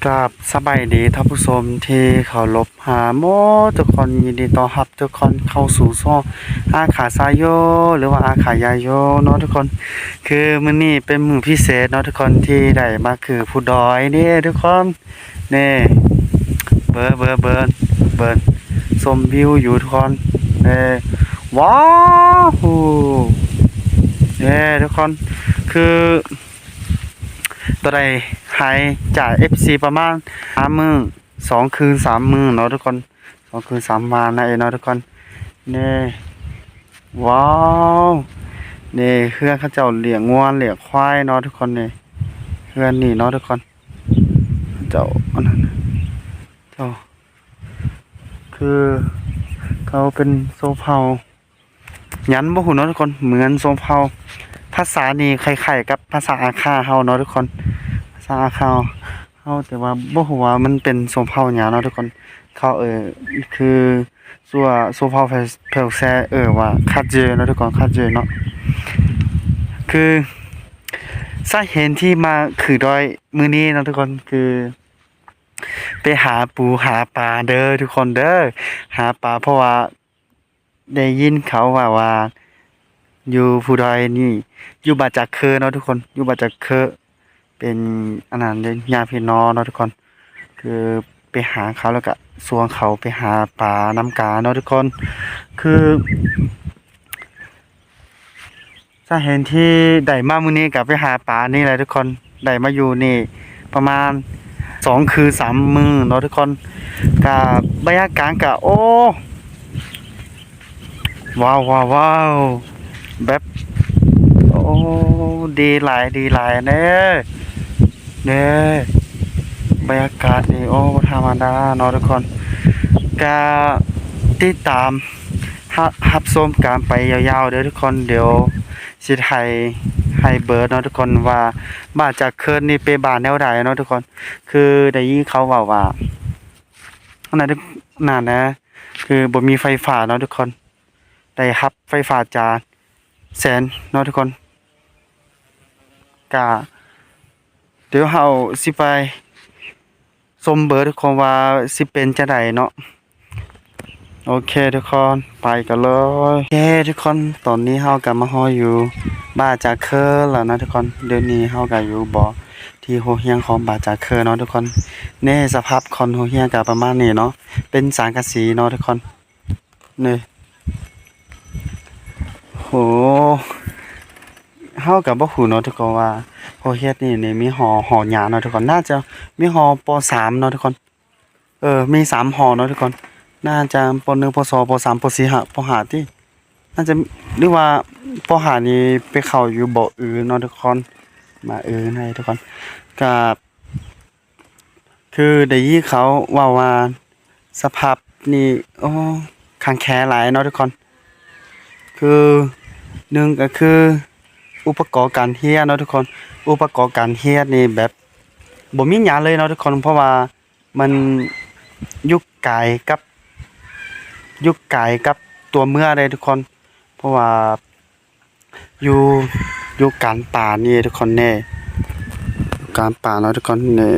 ກາບສະບາຍດີທ່ານຜູ້ຊົມທີ່ເຄົາລົບຫາໝົດທຸກຄົນ, ຍິນດີຕ້ອນຮັບທຸກຄົນເຂົ້າສູ່ຊ່ອງອາຄາຊາໂຍ ຫຼືວ່າອາຄາຍາໂຍເນາະທຸກຄົນ. ຄືມື້ນີ້ເປັນມື້ພິເສດເນາະທຸກຄົນ ທີ່ໄດ້ມາຄືພູດອຍເດ້ທຸກຄົນ. ນີ້ ເບິ່ງ ເບິ່ງ ເບິ່ງ ເບິ່ງ ຊົມວິວຢູ່ທຸກຄົນ. ນີ້ ວ້າວ ນີ້ທຸກຄົນ ຄື ໂຕໄດ້ຫາຍຈາກເອັບຊີປະມານສາມມື້ ສອງຄືນສາມມື້ເນາະທຸກຄົນ, ສອງຄືນສາມວານນັ້ນເອງເນາະທຸກຄົນ. ນີ້ ວ້າວ ນີ້ເຮືອນເຂົາເຈົ້າລ້ຽງງົວລ້ຽງຄວາຍເນາະທຸກຄົນ. ນີ້ເຮືອນນີ້ເນາະທຸກຄົນ ເຂົາເຈົ້າ ອັນນັ້ນ ເຈົ້າ ຄືເຂົາເປັນຊົນເຜົ່າຫຍັງບໍ່ຮູ້ເນາະທຸກຄົນ, ເໝືອນຊົນເຜົ່າ ພາສານີ້ຄ້າຍໆກັບພາສາອາຄາເຮົາເນາະທຸກຄົນ, ພາສາອາຄາເຮົາ ແຕ່ວ່າບໍ່ຮູ້ວ່າມັນເປັນຊົນເຜົ່າຫຍັງເນາະທຸກຄົນ. ເຂົາ ເອີ ຄື ສ່ວນຊົນເຜົ່າແພວແຊເອີ້ນວ່າຄາເຈີເນາະທຸກຄົນ, ຄາເຈີເນາະ. ຄືສາເຫດທີ່ມາຂຶ້ນດອຍມື້ນີ້ເນາະທຸກຄົນ ຄື ໄປຫາປູຫາປາເດີທຸກຄົນເດີ, ຫາປາ ເພາະວ່າໄດ້ຍິນເຂົາເວົ້າວ່າ ຢູ່ພູດອຍນີ້ ຢູ່ບ້ານຈາເຄີເນາະທຸກຄົນ, ຢູ່ບ້ານຈາເຄີ ເປັນອັນນັ້ນເດ້ ຍາດພີ່ນ້ອງເນາະທຸກຄົນ. ຄືໄປຫາເຂົາ ແລ້ວກະຊວນເຂົາໄປຫາປານຳກັນເນາະທຸກຄົນ. ຄື ສາເຫດທີ່ໄດ້ມາມື້ນີ້ກະໄປຫາປານີ້ແຫຼະທຸກຄົນ, ໄດ້ມາຢູ່ນີ້ປະມານສອງຄືນສາມມື້ເນາະທຸກຄົນ. ກະບັນຍາກາດກະ ໂອ້ ວ້າວ ວ້າວ ວ້າວ ແບບ ໂອ້ ດີຫຼາຍ ດີຫຼາຍເດີ. ເດີ ບັນຍາກາດນີ້ ໂອ້ ບໍ່ທຳມະດາເນາະທຸກຄົນ. ກະຕິດຕາມ ຮັບ ຮັບຊົມກັນໄປຍາວໆເດີທຸກຄົນ. ດຽວຊິຖ່າຍໃຫ້ເບິ່ງເນາະທຸກຄົນ ວ່າບ້ານຈາເຄີນີ້ເປັນບ້ານແນວໃດເນາະທຸກຄົນ. ຄືໄດ້ຍິນເຂົາເວົ້າວ່າ ອັນນັ້ນ ນັ້ນນະ ຄືບໍ່ມີໄຟຟ້າເນາະທຸກຄົນ, ໄດ້ຮັບໄຟຟ້າຈາກແສງເນາະທຸກຄົນ. ກະ ດຽວເຮົາຊິໄປຊົມເບິ່ງທຸກຄົນວ່າຊິເປັນຈັ່ງໃດເນາະ. ໂອເຄທຸກຄົນ ໄປກັນເລີຍ. ໂອເຄທຸກຄົນ ຕອນນີ້ເຮົາກະມາຮອດຢູ່ບ້ານຈາເຄີແລ້ວເນາະທຸກຄົນ. ດຽວນີ້ເຮົາກະຢູ່ບໍ່ ທີ່ໂຮງຮຽນຂອງບ້ານຈາເຄີເນາະທຸກຄົນ. ນີ້ສະພາບຂອງໂຮງຮຽນກະປະມານນີ້ເນາະ, ເປັນສັງກະສີເນາະທຸກຄົນ. ນີ້ ໂຫ ເຮົາກະບໍ່ຮູ້ເນາະທຸກຄົນວ່າ ໂຮງຮຽນນີ້ ນີ້ມີຫໍ ຫໍຫຍັງເນາະທຸກຄົນ. ໜ້າຈະມີຫໍ ປໍສາມເນາະທຸກຄົນ. ເອີ ມີສາມຫໍເນາະທຸກຄົນ, ໜ້າຈະປໍໜຶ່ງ ປໍສອງ ປໍສາມ ປໍສີ່ ຫ້າ ປໍຫ້າຕິ ໜ້າຈະ ຫຼືວ່າປໍຫ້ານີ້ໄປເຂົ້າຢູ່ ປໍອື່ນເນາະທຸກຄົນ, ມາອື່ນໃຫ້ທຸກຄົນ. ກະ ຄືໄດ້ຍິນເຂົາເວົ້າວ່າສະພາບນີ້ ໂອ້ ຄັນແຄຫຼາຍເນາະທຸກຄົນ. ຄືໜຶ່ງກະຄືອຸປະກອນການຮຽນເນາະທຸກຄົນ, ອຸປະກອນການຮຽນນີ້ແບບບໍ່ມີຫຍັງເລີຍເນາະທຸກຄົນ, ເພາະວ່າມັນຢູ່ໄກກັບ ຢູ່ໄກກັບຕົວເມືອງເດ້ທຸກຄົນ, ເພາະວ່າ ຢູ່ ຢູ່ກາງປ່ານີ້ທຸກຄົນເດ້, ຢູ່ກາງປ່າເນາະທຸກຄົນເດ້.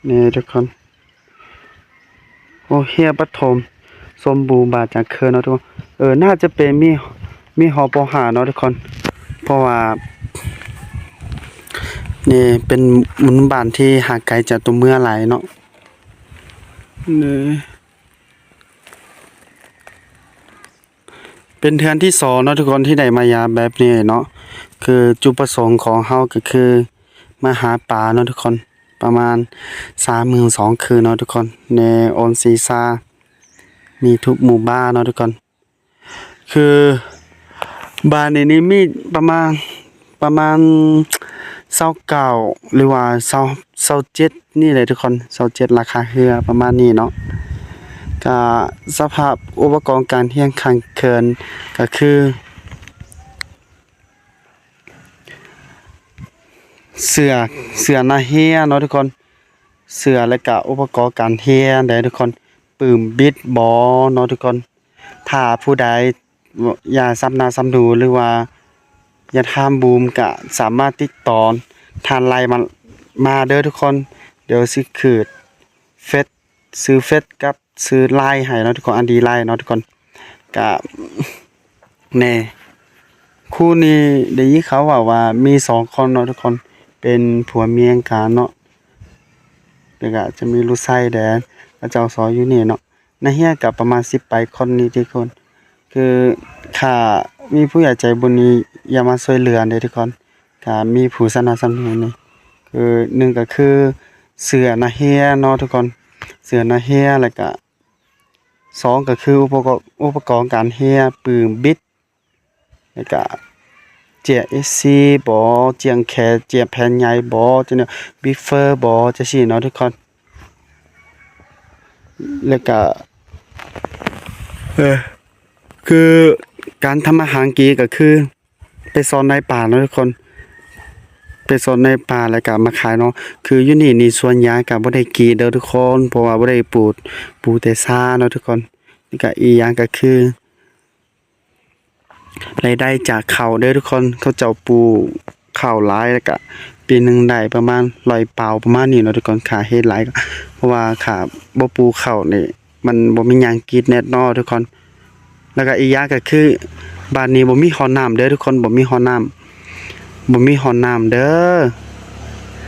ນີ້ທຸກຄົນ ໂຮງຮຽນປະຖົມສົມບູນບ້ານຈາງເຄີເນາະທຸກຄົນ. ເອີ ໜ້າຈະເປັນມີ ມີຫໍ ປໍຫ້າເນາະທຸກຄົນ, ເພາະວ່ານີ້ເປັນໝູ່ບ້ານທີ່ຫ່າງໄກຈາກຕົວເມືອງຫຼາຍເນາະ. ນີ້ ເປັນເທື່ອທີສອງເນາະທຸກຄົນ ທີ່ໄດ້ມາຢາມແບບນີ້ເນາະ. ຄືຈຸດປະສົງຂອງເຮົາກະຄືມາຫາປາເນາະທຸກຄົນ, ປະມານສາມມື້ສອງຄືນເນາະທຸກຄົນ, ໃນອອນຊີຊາ ມີທຸກໝູ່ບ້ານເນາະທຸກຄົນ. ຄືບ້ານນີ້ນີ້ມີປະມານ ປະມານຊາວເກົ້າ ຫຼືວ່າຊາວ ຊາວເຈັດນີ້ແຫຼະທຸກຄົນ, ຊາວເຈັດຫຼັງຄາເຮືອນປະມານນີ້ເນາະ. ກະສະພາບອຸປະກອນການຮຽນຂັ້ນເຄີນກະຄື ເສື້ອ ເສື້ອນັກຮຽນເນາະທຸກຄົນ, ເສື້ອ ແລະກະອຸປະກອນການຮຽນເດ້ທຸກຄົນ, ປຶ້ມບິດບອນເນາະທຸກຄົນ. ຖ້າຜູ້ໃດຢາກສຳໜ້າສຳໜູ ຫຼືວ່າ ຢາກຖາມບູມກະສາມາດຕິດຕໍ່ທາງໄລນ໌ມາ ມາເດີທຸກຄົນ. ດຽວຊິຂຶ້ນເຟສ ຊື່ເຟສກັບຊື່ໄລນ໌ໃຫ້ເນາະທຸກຄົນ ໄອດີໄລນ໌ເນາະທຸກຄົນ. ກະ ແນ່ ຄູ່ນີ້ໄດ້ຍິນເຂົາເວົ້າວ່າມີສອງຄົນເນາະທຸກຄົນ ເປັນຜົວເມຍກັນເນາະ. ແລ້ວກະຈະມີລູກຊາຍແດ່ ເຂົາເຈົ້າສອນຢູ່ນີ້ເນາະ. ນັກຮຽນກະປະມານສິບປາຍຄົນນີ້ທຸກຄົນ. ຄືຖ້າມີຜູ້ໃຫຍ່ໃຈບຸນນີ້ຢາກມາຊ່ວຍເຫຼືອເດ້ທຸກຄົນ. ກະມີຜູ້ສະໜັບສະໜູນນີ້ ຄືໜຶ່ງກະຄືເສື້ອນັກຮຽນເນາະທຸກຄົນ ເສື້ອນັກຮຽນ ແລ້ວກະສອງກະຄືອຸປະກອນ ອຸປະກອນການຮຽນ ປືນບິດ ແລ້ວກະເຈ້ຍເອັຟຊີບໍ ເຈ້ຍແຂນ ເຈ້ຍແຜ່ນໃຫຍ່ບໍ ຈັ່ງນີ້ ບິບເຟີບໍ ຈັ່ງຊີ້ເນາະທຸກຄົນ. ແລ້ວກະ ເອີ ຄືການທຳມາຫາກິນກະຄື ໄປສອນໃນປ່າເນາະທຸກຄົນ ໄປສອນໃນປ່າແລ້ວກະມາຂາຍເນາະ. ຄືຢູ່ນີ້ນີ້ສວນຢາງກະບໍ່ໄດ້ກຣີດເດີທຸກຄົນ ເພາະວ່າບໍ່ໄດ້ປູກ ປູກແຕ່ຊາເນາະທຸກຄົນ. ແລ້ວກະອີກຢ່າງກະຄື ລາຍໄດ້ຈາກເຂົ້າເດີທຸກຄົນ ເຂົາເຈົ້າປູກເຂົ້າຫຼາຍ ແລ້ວກະປີໜຶ່ງໄດ້ປະມານຮ້ອຍປາວປະມານນີ້ເນາະທຸກຄົນ. ຂ້າເຮັດຫຼາຍ ເພາະວ່າຂ້າບໍ່ປູກເຂົ້ານີ້ ມັນບໍ່ມີຫຍັງກິນແນ່ເນາະທຸກຄົນ. ແລ້ວກະອີກຢ່າງກະຄື ບ້ານນີ້ບໍ່ມີຫ້ອງນ້ຳເດີທຸກຄົນ ບໍ່ມີຫ້ອງນ້ຳ ບໍ່ມີຫ້ອງນ້ຳເດີ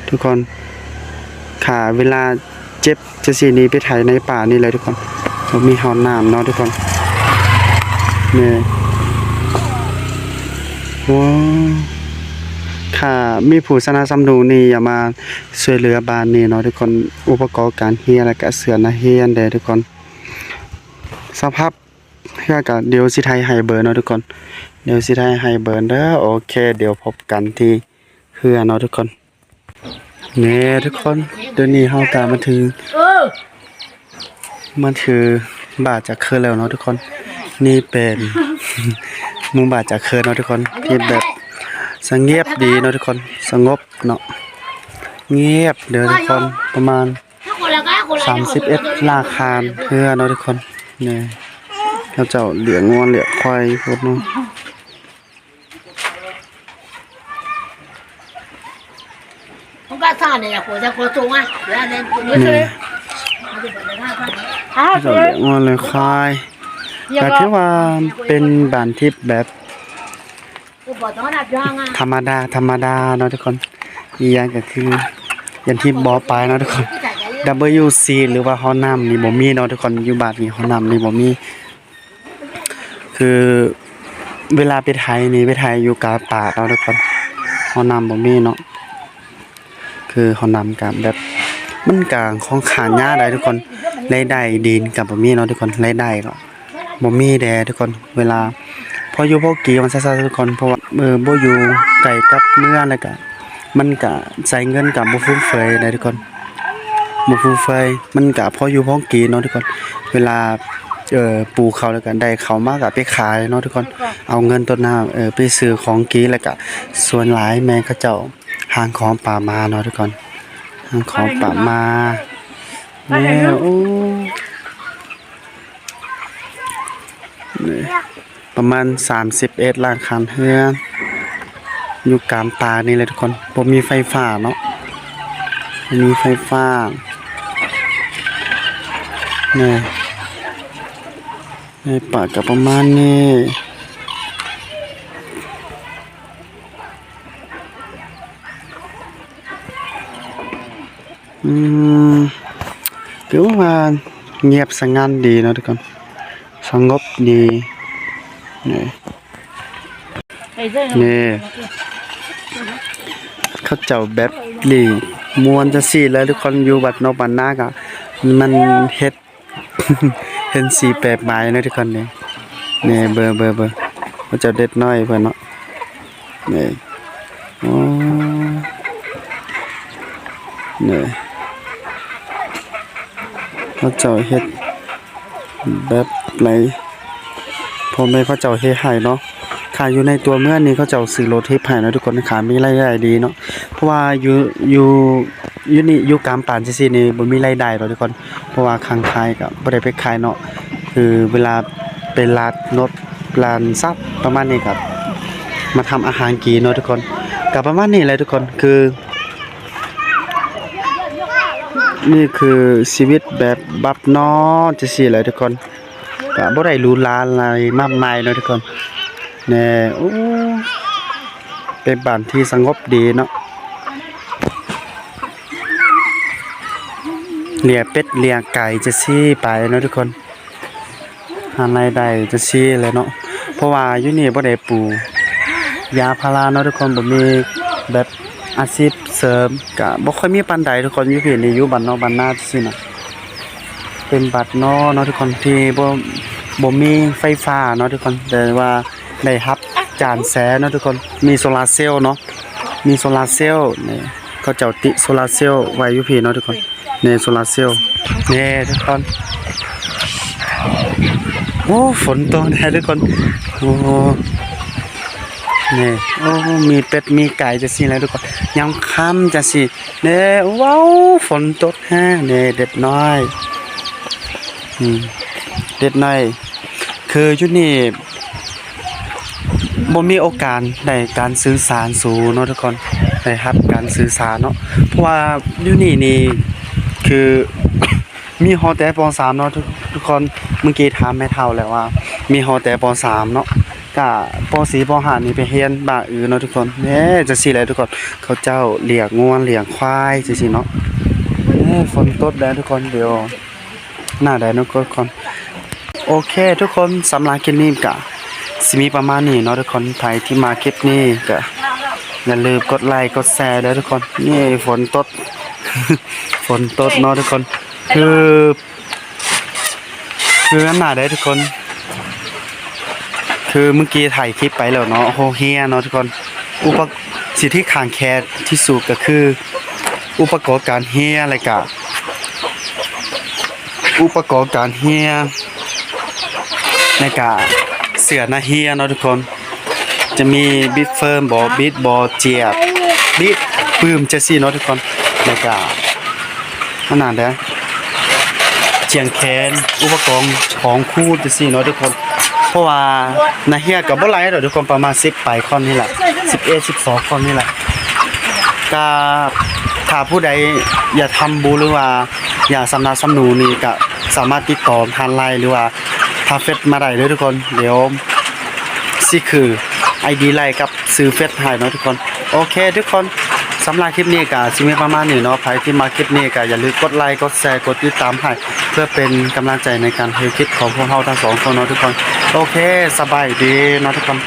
ທຸກຄົນ. ຂ້າເວລາເຈັບຈັ່ງຊີ້ນີ້ໄປໄຖໃນປ່ານີ້ແຫຼະທຸກຄົນ ບໍ່ມີຫ້ອງນ້ຳເນາະທຸກຄົນ. ແມ່ນ ວ້າ ຖ້າມີຜູ້ສະໜັບສະໜູນນີ້ ຢາກມາຊ່ວຍເຫຼືອບ້ານນີ້ເນາະທຸກຄົນ ອຸປະກອນການຮຽນ ແລ້ວກະເສື້ອນັກຮຽນເດ້ທຸກຄົນ. ສະພາບ ເຮືອກະດຽວຊິຖ່າຍໃຫ້ເບິ່ງເນາະທຸກຄົນ ດຽວຊິຖ່າຍໃຫ້ເບິ່ງເດີ. ໂອເຄ ດຽວພົບກັນທີ່ເຮືອເນາະທຸກຄົນ. ແນ່ທຸກຄົນ ດຽວນີ້ເຮົາກະມາເຖິງ ເອີ ມາເຖິງບ້ານຈາກເຄີນແລ້ວເນາະທຸກຄົນ. ນີ້ເປັນໝູ່ບ້ານຈາກເຄີນເນາະທຸກຄົນ ທີ່ແບບສະຫງົບດີເນາະທຸກຄົນ ສະຫງົບເນາະ ງຽບເດີທຸກຄົນ. ປະມານ ສາມສິບເອັດຫຼັງຄາເຮືອນເນາະທຸກຄົນ. ນີ້ ເຂົາເຈົ້າລ້ຽງງົວລ້ຽງຄວາຍພຸ້ນເນາະ. ນີ້ ເຂົາເຈົ້າລ້ຽງງົວລ້ຽງຄວາຍ ກະຖືວ່າເປັນບ້ານທີ່ແບບ ທຳມະດາ ທຳມະດາເນາະທຸກຄົນ. ອີກຢ່າງກະຄື ຢ່າງທີ່ບອກໄປເນາະທຸກຄົນ ດັບເບິນຢູຊີ ຫຼືວ່າຫ້ອງນ້ຳນີ້ບໍ່ມີເນາະທຸກຄົນ. ຢູ່ບ້ານນີ້ຫ້ອງນ້ຳນີ້ບໍ່ມີ ຄືເວລາໄປໄຖນີ້ ໄປໄຖຢູ່ກາງປ່າເນາະທຸກຄົນ ຫ້ອງນ້ຳບໍ່ມີເນາະ. ຄືເຮົານຳກະແບບ ມັນກະຂ້ອນຂ້າງຍາກໄດ໋ທຸກຄົນ ລາຍໄດ້ດິນກະບໍ່ມີເນາະທຸກຄົນ ລາຍໄດ້ກະບໍ່ມີແດ່ທຸກຄົນ. ເວລາພໍຢູ່ພໍກິນວ່າຊັ້ນໆທຸກຄົນ ເພາະວ່າ ເອີ ບໍ່ຢູ່ໃກ້ກັບເມືອງ ແລ້ວກະມັນກະໃຊ້ເງິນກະບໍ່ຟຸມເຟືອຍໄດ໋ທຸກຄົນ ບໍ່ຟຸມເຟືອຍ ມັນກະພໍຢູ່ພໍກິນເນາະທຸກຄົນ. ເວລາ ເອີ ປູກເຂົ້າແລ້ວກະໄດ້ເຂົ້າມາກະໄປຂາຍເນາະທຸກຄົນ ເອົາເງິນໂຕນັ້ນ ເອີ ໄປຊື້ຂອງກິນ ແລ້ວກະສ່ວນຫຼາຍແມ່ນເຂົາເຈົ້າ ຫາຂອງປ່າມາເນາະທຸກຄົນ ຫາຂອງປ່າມາ. ແມ່ ໂອ້ ນີ້ ປະມານສາມສິບເອັດຫຼັງຄາເຮືອນ ຢູ່ກາງປ່ານີ້ແຫຼະທຸກຄົນ. ບໍ່ມີໄຟຟ້າເນາະ ບໍ່ມີໄຟຟ້າ. ນີ້ ໃນປ່າກະປະມານນີ້. ອືມ ຖືວ່າງຽບສະຫງັດດີເນາະທຸກຄົນ ສະຫງົບດີ. ນີ້ ນີ້ ເຂົາເຈົ້າແບບຫຼິ້ນມ່ວນຈັ່ງຊີ້ແຫຼະທຸກຄົນ. ຢູ່ບ້ານນອກບ້ານນາກະມັນເຮັດ ເຫັນສີແປບໃໝ່ເນາະທຸກຄົນ. ນີ້ ນີ້ ເບິ່ງ ເບິ່ງ ເບິ່ງ ເຂົາເຈົ້າເດັກນ້ອຍເພິ່ນເນາະ. ນີ້ ໂອ້ ນີ້ ເຂົາເຈົ້າເຮັດແບບໃດ ພໍ່ແມ່ເຂົາເຈົ້າເຮັດໃຫ້ເນາະ. ຖ້າຢູ່ໃນຕົວເມືອງນີ້ ເຂົາເຈົ້າຊື້ລົດເຮັດໃຫ້ເນາະທຸກຄົນ ຖ້າມີລາຍໄດ້ດີເນາະ. ເພາະວ່າຢູ່ ຢູ່ ຢູ່ນີ້ ຢູ່ກາງປ່າຈັ່ງຊີ້ນີ້ ບໍ່ມີລາຍໄດ້ດອກທຸກຄົນ ເພາະວ່າຂ້າງຂາຍກະບໍ່ໄດ້ໄປຂາຍເນາະ. ຄືເວລາໄປລາດລົດລານຊັບປະມານນີ້ກະ ມາທຳອາຫານກິນເນາະທຸກຄົນ. ກໍປະມານນີ້ແຫຼະທຸກຄົນ ຄື ນີ້ຄືຊີວິດແບບບັບນອນຈັ່ງຊີ້ແຫຼະທຸກຄົນ. ກໍບໍ່ໄດ້ຫຼູຫຼາຫຼາຍມາກມາຍເນາະທຸກຄົນ. ແນ່ ໂອ້ ເປັນບ້ານທີ່ສະຫງົບດີເນາະ. ລ້ຽງເປັດລ້ຽງໄກ່ຈັ່ງຊີ້ໄປເນາະທຸກຄົນ. ຫາລາຍໄດ້ຈັ່ງຊີ້ແຫຼະເນາະ ເພາະວ່າຢູ່ນີ້ບໍ່ໄດ້ປູກຢາງພາລາເນາະທຸກຄົນ. ບໍ່ມີແບບອາຊີບເສີມ ກະບໍ່ຄ່ອຍມີປານໃດທຸກຄົນ. ຢູ່ພີ້ນີ້ຢູ່ບ້ານນອກບ້ານນາຈັ່ງຊີ້ນະ ເປັນບ້ານນອກເນາະທຸກຄົນ ທີ່ບໍ່ ບໍ່ມີໄຟຟ້າເນາະທຸກຄົນ ແຕ່ວ່າໄດ້ຮັບຈານແສເນາະທຸກຄົນ. ມີໂຊລາເຊວເນາະ ມີໂຊລາເຊວນີ້ ເຂົາເຈົ້າຕິໂຊລາເຊວໄວ້ຢູ່ພີ້ເນາະທຸກຄົນ. ແນ່ ໂຊລາເຊວ ແນ່ທຸກຄົນ. ໂອ້ ຝົນຕົກແນ່ທຸກຄົນ. ໂອ້ ແນ່ ໂອ້ ມີເປັດມີໄກ່ຈັ່ງຊີ້ແຫຼະທຸກຄົນ ຍາມຄ່ຳຈັ່ງຊີ້ແນ່. ວ້າວ ຝົນຕົກແຮງແນ່ ເດັກນ້ອຍ ອືມ ເດັກນ້ອຍ ຄືຢູ່ນີ້ ບໍ່ມີໂອກາດໄດ້ການສື່ສານສູເນາະທຸກຄົນ ໄດ້ຮັບການສື່ສານເນາະ ເພາະວ່າຢູ່ນີ້ນີ້ ຄື ມີຮອດແຕ່ປໍສາມເນາະທຸກ ທຸກຄົນ. ມື້ກີ້ຖາມແມ່ເຖົ້າແລ້ວວ່າ ມີຮອດແຕ່ປໍສາມເນາະ ກະປໍສີ່ປໍຫ້ານີ້ໄປຮຽນບ້ານອື່ນເນາະທຸກຄົນ. ແນ່ ຈັ່ງຊີ້ແຫຼະທຸກຄົນ ເຂົາເຈົ້າລ້ຽງງົວລ້ຽງຄວາຍຈັ່ງຊີ້ເນາະ. ແນ່ ຝົນຕົກແລ້ວທຸກຄົນ ດຽວ ໜ້າໄດ້ເນາະທຸກຄົນ. ໂອເຄທຸກຄົນ ສຳລັບຄລິບນີ້ກະຊິມີປະມານນີ້ເນາະທຸກຄົນ. ໃຜທີ່ມັກຄລິບນີ້ກະຢ່າລືມກົດໄລກົດແຊເດີທຸກຄົນ. ນີ້ຝົນຕົກ ຝົນຕົກເນາະທຸກຄົນ ຄື ຄືອັນໜ້າເດີທຸກຄົນ ຄືມື້ກີ້ຖ່າຍຄລິບໄປແລ້ວເນາະ ໂຮງຮຽນເນາະທຸກຄົນ. ອຸປະ ສິ່ງທີ່ຂາດແຄນທີ່ສຸດກໍຄືອຸປະກອນການຮຽນ ແລະກະ ອຸປະກອນການຮຽນ ແລະກະເສື້ອນັກຮຽນເນາະທຸກຄົນ. ຈະມີບິດເຟີມບໍ ບິດບໍ ຈຽບ ບິດປຶ້ມ ຈັ່ງຊີ້ເນາະທຸກຄົນ. ແລະກະ ອັນນັ້ນເດີ ຈຽງແຂນ ອຸປະກອນຂອງຄູ ຈັ່ງຊີ້ເນາະທຸກຄົນ. ເພາະວ່ານັກຮຽນກໍບໍ່ຫຼາຍດອກທຸກຄົນ ປະມານສິບປາຍຄົນນີ້ແຫຼະ ສິບເອັດ ສິບສອງຄົນນີ້ແຫຼະ. ກະຖ້າຜູ້ໃດຢາກທຳບຸນ ຫຼືວ່າຢາກສະໜັບສະໜູນນີ້ ກະສາມາດຕິດຕໍ່ຜ່ານໄລນ໌ ຫຼືວ່າທາງເຟສມາໄດ້ເດີທຸກຄົນ. ດຽວຊິຄືໄອດີໄລນ໌ກັບຊື່ເຟສໃຫ້ເນາະທຸກຄົນ. ໂອເຄທຸກຄົນ ສຳລັບຄລິບນີ້ກະຊິມີປະມານນີ້ເນາະ. ໃຜທີ່ມັກຄລິບນີ້ກະຢ່າລືມກົດໄລຄ໌ ກົດແຊ ກົດຕິດຕາມໃຫ້ ເພື່ອເປັນກຳລັງໃຈໃນການເຮັດຄລິບຂອງພວກເຮົາທັງສອງຄົນເນາະທຸກຄົນ. ໂອເຄ ສະບາຍດີເນາະທຸກຄົນ.